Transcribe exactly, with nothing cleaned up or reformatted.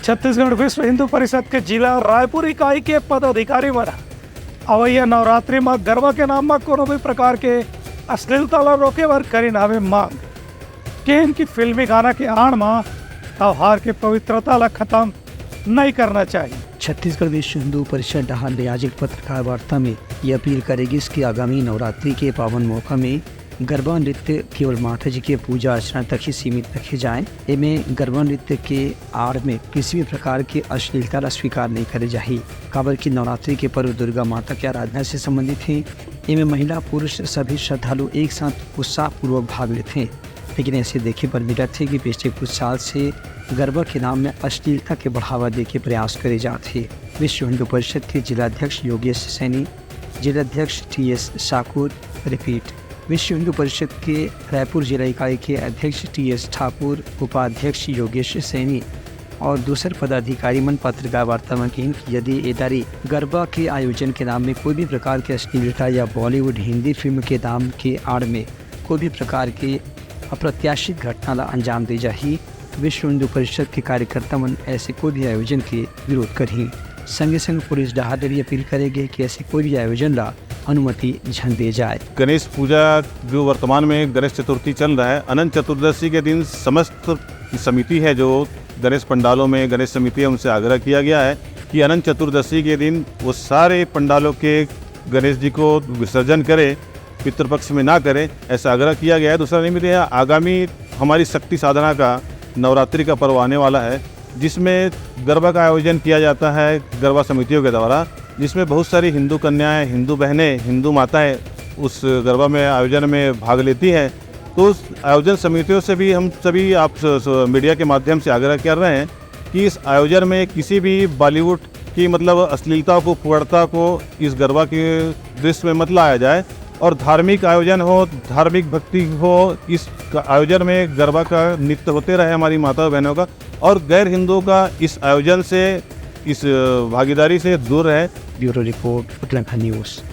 छत्तीसगढ़ विश्व हिंदू परिषद के जिला रायपुर इकाई के पदाधिकारी मन अवैया नवरात्रि म गरबा के नाम म कोनो भी प्रकार के अश्लीलता ला रोके बर करिन हावे मांग। केन की फिल्मी गाना के आड़ म त्योहार के पवित्रता ला खत्म नहीं करना चाहिए। छत्तीसगढ़ विश्व हिंदू परिषद डहार ले आयोजित पत्रकार वार्ता में ये अपील करे गिस कि आगामी नवरात्रि के पावन मौका में गरबा नृत्य केवल माता जी के पूजा अर्चना तक ही सीमित रखे जाए। एमे गरबा नृत्य के आड़ में किसी भी प्रकार के अश्लीलता ला स्वीकार नहीं करे जाही, काबर कि नवरात्रि के पर्व दुर्गा माता के आराधना से संबंधित हे। एमे महिला पुरुष सभी श्रद्धालु एक साथ उत्साहपूर्वक भाग लेथे, लेकिन ऐसे देखे बर मिलत हे कि पिछले कुछ साल से गरबा के नाम में अश्लीलता के बढ़ावा दे के प्रयास करे जात हे। विश्व हिंदू परिषद के जिला अध्यक्ष योगेश सैनी, जिला अध्यक्ष टी एस ठाकुर, रिपीट, विश्व हिंदू परिषद के रायपुर जिला इकाई के अध्यक्ष टी एस ठाकुर, उपाध्यक्ष योगेश सैनी और दूसर पदाधिकारी मन पत्रकार वार्ता में कहिन कि यदि ए दारी गरबा के आयोजन के नाम में कोई भी प्रकार के अश्लीलता या बॉलीवुड हिंदी फिल्म के नाम के आड़ में कोई भी प्रकार के अप्रत्याशित घटना ला अंजाम दे जाही, विश्व हिंदू परिषद के कार्यकर्ता मन ऐसे कोई भी आयोजन के विरोध करही। संगे संग पुलिस डहार ले भी अपील करे गे कि ऐसे कोई भी आयोजन ला अनुमति झन दे जाए। गणेश पूजा, जो वर्तमान में गणेश चतुर्थी चल रहा है, अनंत चतुर्दशी के दिन समस्त समिति है जो गणेश पंडालों में गणेश समिति है, उनसे आग्रह किया गया है कि अनंत चतुर्दशी के दिन वो सारे पंडालों के गणेश जी को विसर्जन करें, पितृपक्ष में ना करें, ऐसा आग्रह किया गया है। दूसरा निमित्त यह, आगामी हमारी शक्ति साधना का नवरात्रि का पर्व आने वाला है, जिसमें गरबा का आयोजन किया जाता है गरबा समितियों के द्वारा, जिसमें बहुत सारी हिंदू कन्याएं, हिंदू बहनें, हिंदू माताएं उस गरबा में, आयोजन में भाग लेती हैं। तो उस आयोजन समितियों से भी हम सभी आप स-, स-, मीडिया के माध्यम से आग्रह कर रहे हैं कि इस आयोजन में किसी भी बॉलीवुड की, मतलब, अश्लीलता को, फूहड़ता को इस गरबा के दृश्य में मत लाया जाए और धार्मिक आयोजन हो, धार्मिक भक्ति हो, इस का-, आयोजन में गरबा का नृत्य होते रहे हमारी माता बहनों का, और गैर हिंदुओं का इस आयोजन से, इस, अ, भागीदारी से दूर रहे। Bureau report, Uttarakhand news.